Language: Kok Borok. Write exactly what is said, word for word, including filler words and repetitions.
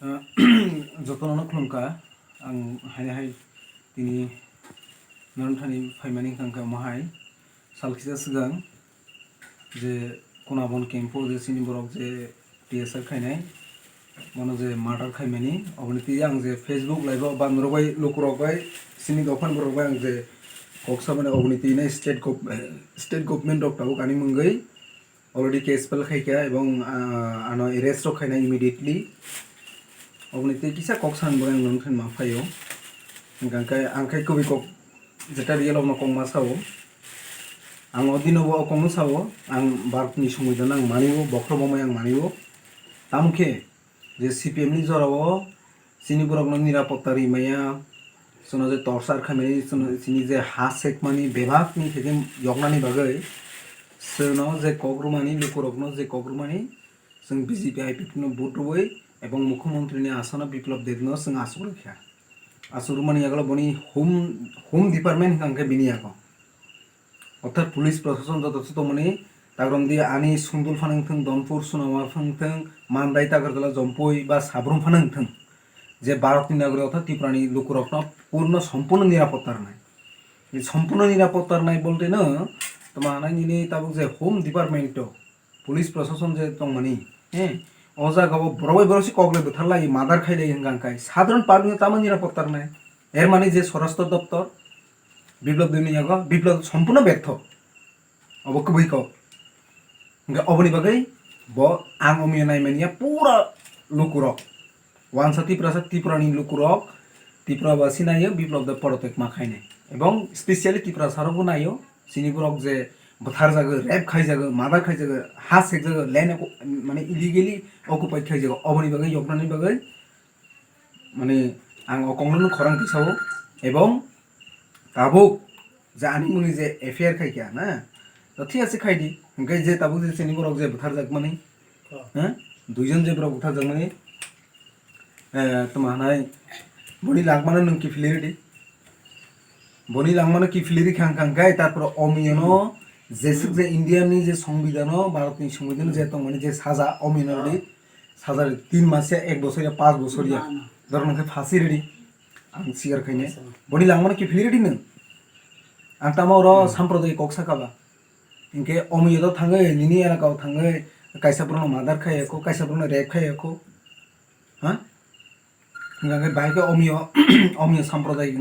Jotono no khulumkha, ang haino hai tini norok thani phaimani wngkha, wngkha omo hai sal kisa swkang je Kunabon camp o je chini borok je T S R khainai, bono je murder khaimani, oboni twi ang je Facebook live o ba norok bai, lukurok bai, chini dophani borok bai ang je kok samani, oboni twi nai state gov-, state government rok tabuk ani mungwi already case file khaikha ebong, ah, ano arrest rok khaina immediately. Oboni tei kisa kok san bo ang nang khan ma phaio. Hingkha khe ang khai kubui kok jeta real okno kok ma sao. Ang o dino bo o kok no sao. Ang Bharat ni songbidan ang mani o, bokhorok bo mai ang mani o. Tamo khe je C P M ni jora o chini borok no nirapotta ri maya, chwngno je torchar khaimani, chwngno chini je ha sekmani bebak ni theke yoknani bagwi chwngno je kok rwmani, lukurokno je kok rwmani, chwng B J P I P F no vote rwui ebong mukhyamantri ni asano Biplab Deb no chwng achuk rwkha. Achuk rwmani yagulo boni home, home department hwnkha khe bini yago. Orthat police prosason joto se tongmani, tagromdi ani Sundul phano wngthwng, Donpur, Sunamar phano wngthwng, Mandai, Takarjala, Jompui ba Sabrum phano wngthwng, je Bharat ni nagorik orthat Tripura ni lukurokno purno sompurno nirapotta rwnai. Sompurno nirapotta rwnai bolte no tamo hanai nini tabuk je home department o police prosason je tongmani, he, o jaga o borok bai borok se kok le bwtharlai, murder khailai hwnkha khe sadharon public no tamo nirapotta rwnai? Er mani je Swarashtra Doptor, Biplab Debni yago, Biplab sompurno bertho. Obo kubui kok. Hingkhe oboni bagwi bo ang omiyo naimaniya pura lukurok. Wansa Tiprasa, Tripura ni lukurok, Tripura basi naio, Biplab Deb porotek ma khainai. Ebong specially Tiprasa rokbo naio, chini borok je bwtharjago, rape khaijago, murder khaijago, ha sekjago, land occu-, mane illegally occupied khaijago, oboni bagwi yoknani bagwi mane ang o kongno khorang tisao, ebong tabuk je ani muni je F I R khai kha na, to thik ase khai di, hingkhe je tabuk je chini borok je bwtharjakmani, ha, duijon je borok bwtharjakmani, eh, tamo hanai boni langmano nwng kiphilwi rwdi. Boni langmano kiphilwi rwkha hwnkha hwnkhe, tarpore omiyono jeswk je India ni je songbidano, Bharat ni songbidano je tongmani je saja, omiyono rwdi. Saja tin mas ya, ek bosor ya, panch bosor ya. Na, na. Doro nang khe phasi rwdi. Ang sigar khaine. Acha. Boni langmano kiphilwi rwdi nwng. Ang tamo oro hmm samprodayik kok saka ba. Hinkhe omiyo do thangwi, nini elaka o thangwi kaisa borokno murder khai ya kho, kaisa borokno rape khai ya kho. Ha? Hingkha khe bahai khe omiyo, omiyo samprodayik